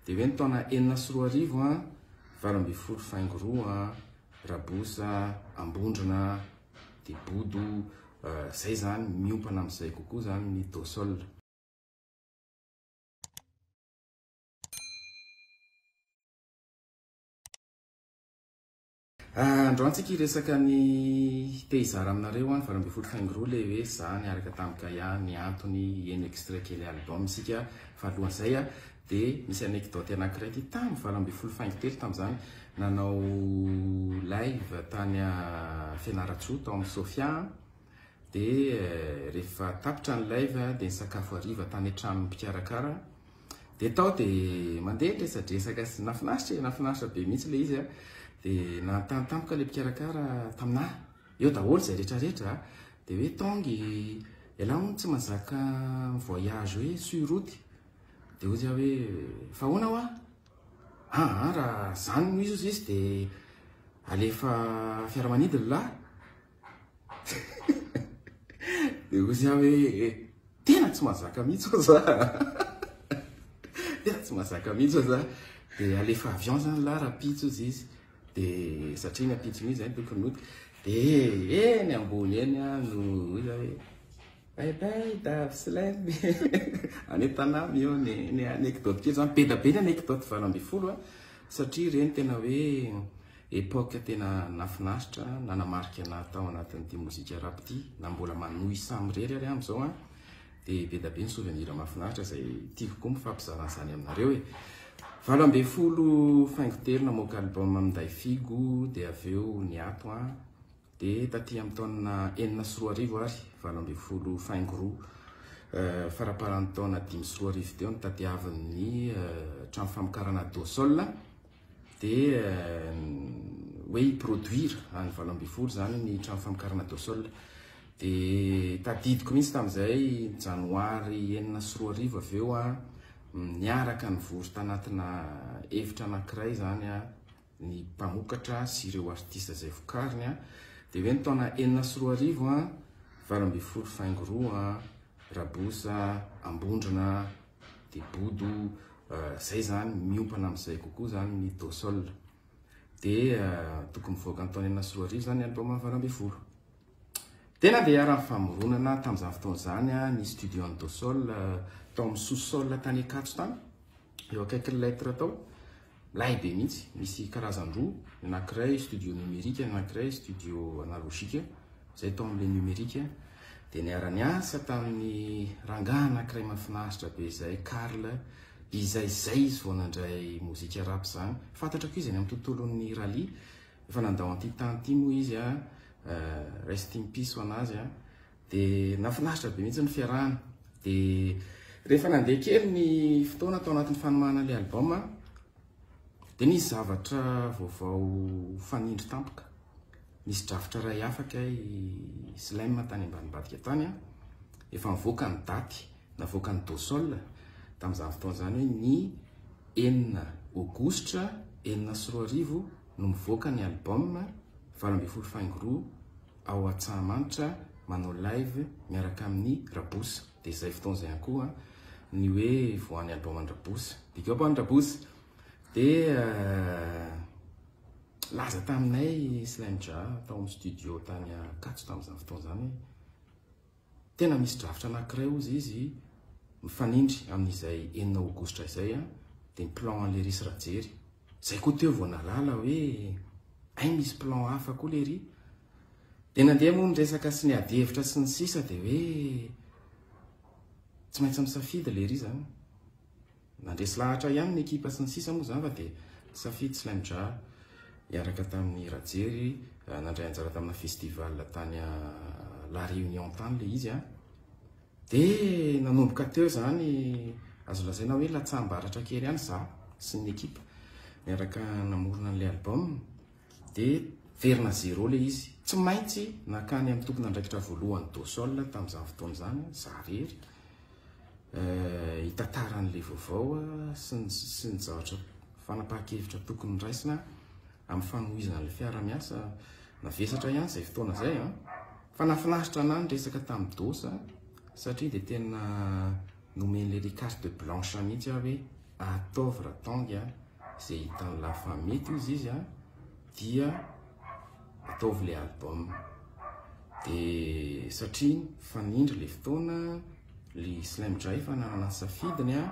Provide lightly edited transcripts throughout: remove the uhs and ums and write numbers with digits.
Dia hoe ny taona 2006 an, 18 faingo roa an, Raboussa, Ambondrona, dia Bodo, zay zany, miompana amin'izay kokoa zany ny Dosol. Androany tsika hiresaka ny te hizara aminareo an, 18 faingo roa le hoe za niaraka tamin'i Kaya, ny antony, heno extrait kely album isika, fa alohan'izay a dia misy anecdote anankiray ity, tamin'ny 18 faingo telo tamin'izany, nanao live tany Fianarantsoa tao amin'ny Sofia dia rehefa tapitra ny live dia nisakafo hariva tany an-tranon'ny mpikarakara. Dia tao dia mandeha ny resadresaka sy nahafinaritra e, nahafinaritra be mihitsy ilay izy a. Dia nanontany tampoka ilay mpikarakara taminà, eo daholo izay rehetrarehetra a, dia hoe Tongy, ialahy hono tsy mahazaka mi-voyage hoe sur route. Dia hoy aho hoe fa ahoana hoa? Aa raha izany no izy hozy izy dia alefa fiaramanidina lahy. Dia hoy aho hoe tena tsy mahazaka mihitsy ho'a za. Tena tsy mahazaka mihitsy ho'a za. Dia alefa avion zany lahy rahampitso hozy izy. Dia satria ny ampitson'io izay no tokony hody. Dia eny ambony eny aho no hoy za hoe bye bye Dave Slim. Any Tanà io ny ny anecdote kely zany. Be dia be ny anecdote 18 a satria ireny tena hoe Epoque tena nafinaritra nanamarika anah tao anatin'ity mozika rap ity na mbola manohy samirery ary aho amizao an dia be da be ny souvenir mahafinaritra izay tiako koa mifampizara an'izany aminareo e. 18 faingo telo namoaka album Minday Figo dia avy eo niato an dia taty amin'ny taona 2006 ary 18 faingo roa faraparan'ny taona 2005 teo nitadiavin'ny trano famokarana Dosol Dia hoe hi-produire any 18 izany ny trano famokarana Dosol. Dia tadidiko mihitsy tamin'izay janoary 2006 avy eo an, niaraka nivory tanatina efitra anankiray izany an, ny mpamokatra sy ireo artista izay vokariny an. Dia hoe ny taona 2006 an, 18 faingo roa an, Raboussa, Ambondrona, dia bodo zay zany miompana amin'izay kokoa zany ny dosol dia tokony mivoaka ny taona 2006 zany album 18 dia nandeha ary ny famoronana tamin'izany fotoana izany ny studio an'ny dosol tao amin'ny sous sol tany Ankatso tany eo akaikin'ny lettre tao milay be mihitsy misy karazan-droa ny anankiray studio numérique ny anankiray studio analogique Izay tao amin'ilay numérique dia niara-niasa tamin'ny rangahy anankiray mahafinaritra be izay, Karl, izay izay izy vao nandray mozika rap izany. Fantatra koa izy any amin'ny tontolon'ny rallye, efa nandao an'ity tany ity moa izy, rest in peace ho an'azy. Dia nahafinaritra be mihitsy ny fiarahana. Dia rehefa nandeha kely ny fotoana tao anatin'ny fanomanana ilay album dia nisy zavatra vaovao fanindry tampoka. Nisy drafitra iray hafa kay Slim tany ambanimbadika tany an, efa nivoaka ny daty navoakan'ny Dosol tamin'izany fotoana izany hoe ny 6 aogositra 2006 no mivoaka ny album 18 faingo roa ao Antsahamanitra manao live miaraka amin'i Raboussa, dia izay fotoana izay ihany koa ny hoe voahan'ny album an'i Raboussa, big up an'i Raboussa, dia Laza taminay i Slim Jah tao amin'ny studio tany Ankatso tamin'izany fotoana izany hoe tena misy drafitra anankiray hozy izy mifanindry amin'izay enina aogositra izay dia ny plan an'i Lery sy Rajery. Izay koa teo vao nahalala hoe hay misy plan hafa koa Lery. Dia nandeha moa ny resaka sy ny adihevitra sy ny sisa dia hoe tsy maintsy misafidy Lery izany. Nandresy lahatra ihany ny ekipa sy ny sisa moa izany fa dia nisafidy Slim Jah hiaraka tamin'i Rajery nandray anjara tamina festival tany La Réunion tany ilay izy an. Dia nanomboka teo izany azo lazaina hoe latsaham-baratra kely ihany za sy ny ekipa niaraka namorona an'ilay album dia verina zéro ilay izy. Tsy maintsy nankany amin'ny tompon'andraikitra voalohany Dosol tamin'izany fotoana izany za irery. Hitantara an'ilay vaovao sy ny sy ny zavatra fanapahan-kevitra tokony raisina amin'ny fanohizana ilay fiara-miasa. Navesatra ihany izay fotoana izay an. Fa nahafinaritra anah ny resaka tamin'i Dosa satria dia tena nomen'ilay carte blanche mihitsy aho hoe. Ataovy Ratangy a, izay hitan'lah fa mety ozy izy a, dia ataovy le album. De satria nifanindry le fotoana, le Slam Dray efa nanana ny safidiny a,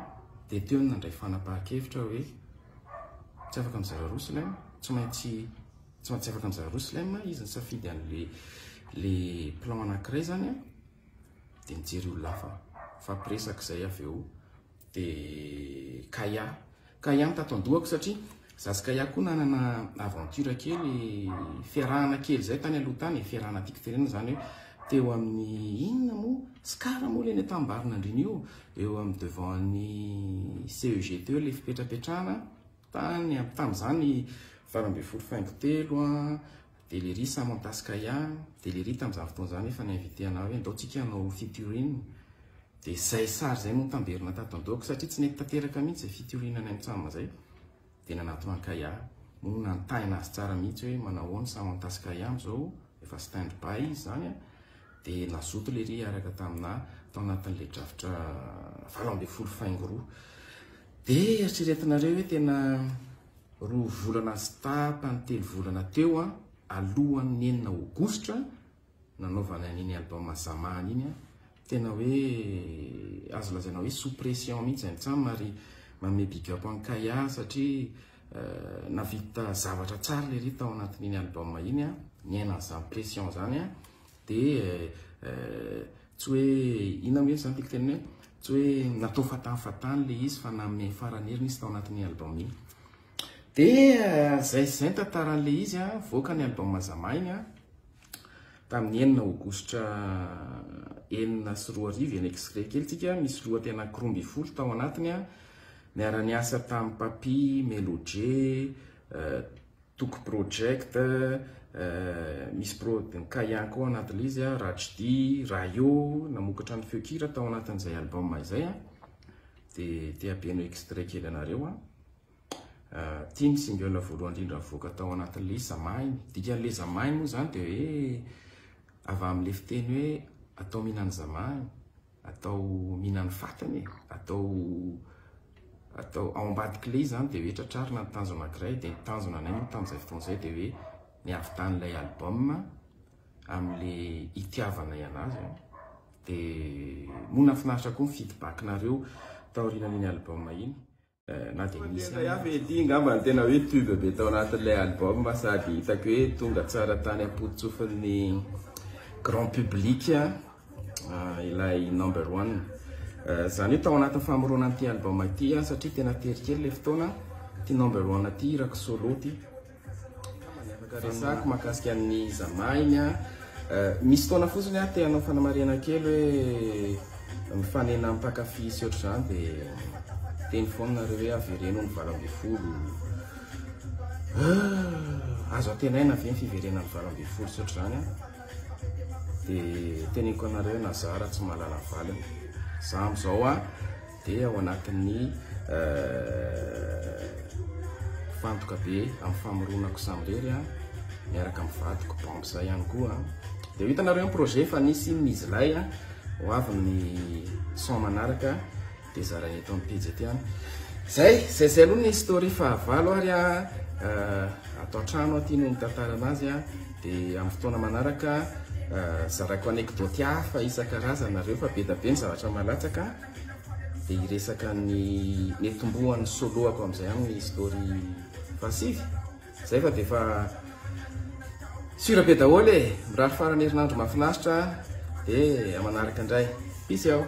de teo no nandray fanapahan-kevitra hoe tsy afaka mizara roa Slam, tsy maintsy tsy maintsy afaka mizara roa Slam, izy nisafidy an'le le plan anankiray zany a, de nijery olona hafa, nifampiresaka izay avy eo. De Kaya. Kaya no tato an-dohako satria za sy Kaya koa nanana aventure kely, fiarahana kely zay tany aloha tany e, fiarahana tiako tenenina zany hoe teo amin'ny inona moa, Scar moa le ny Antanimbarinandriana io, eo amin'ny devant ny CEG teo le fipetrapetrahana tany tamin'izany 18 faingo telo an, de lery Samantha sy Kaya, de lery tamin'izany fotoana izany efa ni-inviter anah hoe ndao tsika hanao featuring. Dia izay sary izay no nitamberina tato an-dohako satria tsy nety tanteraka mihitsy izay fitoriana any amin'ny izay. Dia nanatona an'i Kaya. Moa nanontahina azy tsara mihitsy hoe manao ahoana Samantha sy Kaya amin'izao, efa stand by izy izany an. Dia nazoto lery hiaraka taminà tao anatin'ilay drafitra 18 faingo roa. Dia eritreretinareo hoe tena roa volana sy tapany, telo volana teo an, alohan'ny enina aogositra, nanaovana an'iny album Zaman iny an, tena hoe azo lazaina hoe sous pression mihitsy zay mitsam ary manome big up an'i Kaya satria navita zavatra tsara lery tao anatin'iny album iny an, niaina an'izany pression zany an, de tsy hoe inona moa zany tiako tenenina hoe tsy hoe natao fatany fatany le izy fa nanome farany heriny izy tao anatin'iny album iny. De zay sy zay ny tantaran'le izy an, voaka ny album Zama iny an, Tamin'ny enina aogositra 2006, eny extrait kely tsika, misy lohateny anankiroa ambin'ny folo tao anatiny, niara-niasa tamin'i Papy, Mélodie, Toky Project, misy prod ny Kaya koa ao anatin'ilay izy, Rajdi, Rayo, namokatra ny feon-kira tao anatin'izay album izay, dia te hampeno extrait kely anareo aho. Ity ny single voalohany indrindra nivoaka tao anatin'ilay Zamahiny. Dikan'ilay Zamahiny moa izany dia hoe avy amin'ilay fiteny hoe atao mihinan'ny Zamahiny, atao mihinan'ny fatiny e, atao atao ao ambadik'ilay izy izany dia hoe tratrarina ny tanjona anankiray, dia ny tanjona anay moa tamin'izay fotoana izay dia hoe ny havitan'ilay album amin'ilay itiavanay anazy. Dia moa nahafinaritra koa ny feedback-nareo taorianan'iny album iny. Na dia nisy Indray hafa ity angamba no tena hoe tube be tao anatin'ilay album sady hitako hoe tonga tsara tany am-pototsofin'ny grand public ilay number one. Izany hoe tao anatin'ny famoronana ity album ity satria tena tery kely ilay fotoana, ity number one ity hirako solo ity. Afaka resahako mahakasika an'i Zama iny an. Misy fotoana fotsiny aho te hanao fanamarihana kely hoe mifanena amin'ny mpankafy sy ohatr'izany dia miteny foana nareo hoe avereno ny 18. Azo antenaina ve ny fiverenan'ny 18 sy ohatr'izany an? Dia teneniko anareo na za raha tsy mahalala ny valiny. Za amin'izao an. Dia ao anatin'ny mifantoka be amin'ny famoronako samirery aho, miaraka amin'ny vadiko Bamsa ihany koa. Dia ho hitanareo ny projet fa nisy iny Mizilay, ho avy ny son manaraka dia zaraina eto amin'ny pejy ety ihany. Zay, zay zay aloha ny story fahavalo ary ato an-trano aty no mitantara anazy dia amin'ny fotoana manaraka zaraiko anecdote hafa isan-karazany nareo fa be dia be ny zavatra malatsaka. Dia hiresaka ny netombohan'ny solo-ako amin'izay amin'ny story fahasivy. Zay fa dia efa sûr be daholo e! Mirary faran'ny herinandro mahafinaritra dia manaraka indray. Peace ao!